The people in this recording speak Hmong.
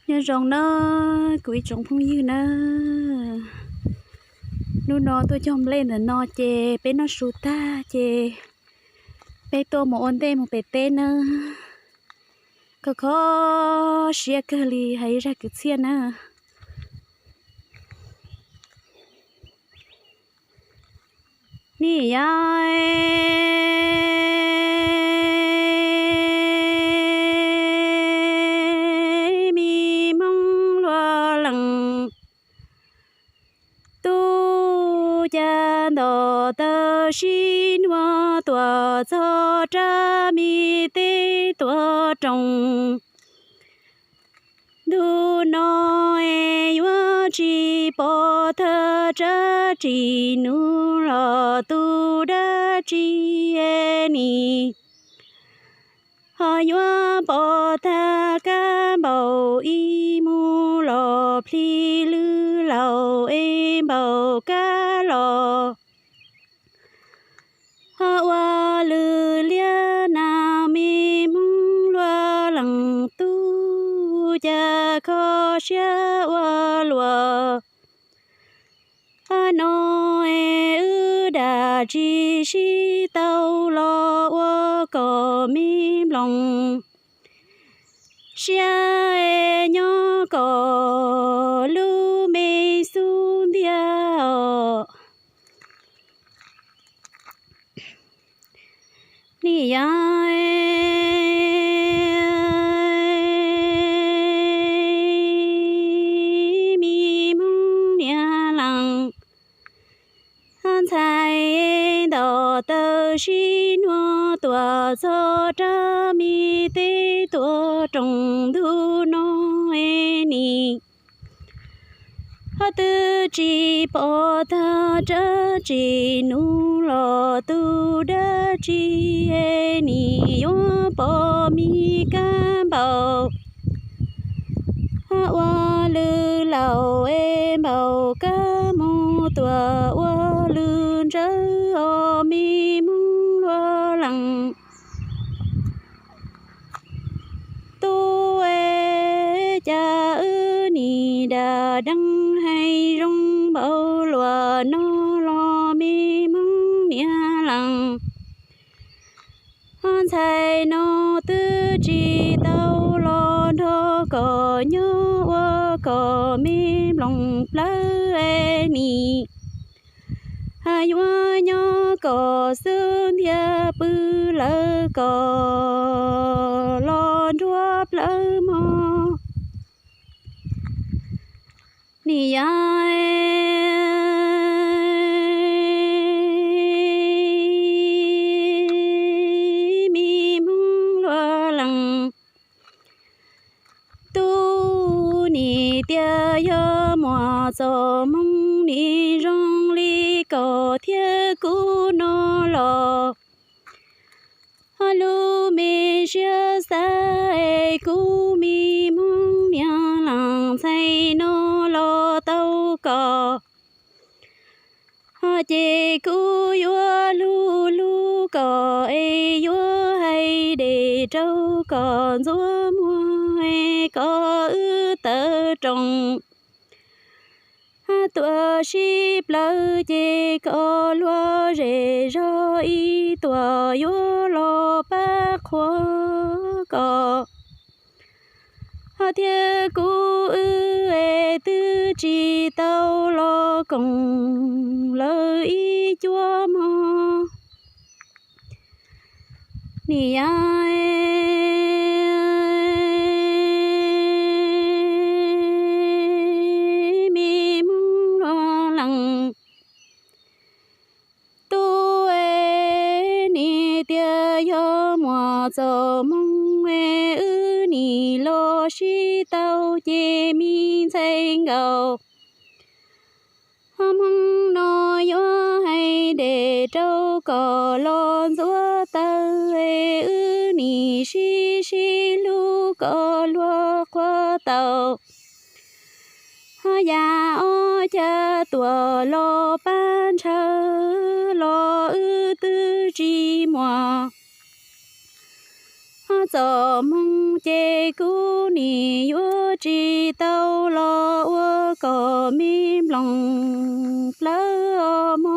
Nyob zoo na, kuv ib tsoom phooj ywg na, hnub no tuaj cog nplej ntawm no ces peb noj su tag ces peb tuaj mus ua ntej mus pem teb na. Kho kho siab kawg li hais zaj kwv txhiaj na. Nim yog me Hmoob luaj lees, tub caj ntom taw sib nuav tuaj txog rab me teb tuaj roos. Ntu no es yuav tsis pom thawj tsab tsim nuv los tu dab tsi es nim ho yuav pom tag kab npaum ib mus los plhis lwm laus es npaum kab los ho ua lwm liab na. Me Hmoob luaj lees, tub caj kho siab ua luaj no es wb dam tsi sib tau los ua kom me nploos siab es nyob kom lub npe xub ntiag os. Nim yog me Hmoob niam lees, ntxhais ntom taw sib nuav tuaj txog rab me teb tuaj roos. Ntu no es nim ho twb tsis pom tag tsab tsim nuv los tu dab tsi es nim yuav pom me kab npaum ua lwm laus es npaum kab mus tuaj ua lwm ntsawv os. Me Hmoob luaj lees, tub es cas wb nim dam deev hais zoo npaum luaj no los me Hmoob niam lees, ntxhais no twb tsis tau los nrog koj nyob ua kom me nploos plawv es nim yuav nyob kom xub ntiag pw lawm kom los nruab plawv mog. Nim yog me Hmoob luaj lees, tub nim tias yog muaj txoj hmoo nim zoo li koj thiab kuv no los, ho lub me siab xav es kuv me Hmoob niam lees, ntxhais no los tau koj, ho ces kuv yuav hlub hlub koj es yuav hais dej rau koj ntxuav muag es kom wb tawv roos. Tuaj sib plawv ces koj luag zej zog ib tuaj yuav los pab qhuas koj, ho thiab kuv wb es twb tsis tau los koom lawm ib cuab mog. Nim yog me Hmoob luaj lees, tub es nim tias yog muaj txoj hmoo es wb nim los sib tau ces me ntxhais nkaus, ho hmoo no yuav hais dej rau koj los ntxuav taw es wb nim sib sib hlub koj luag qhuav tau. Ho yam ob cag tuaj los pab ntshaw los wb twb tsis muaj, ho Txoj hmoo ces kuv nim yuav tsis tau los ua kom me nploos plawv os.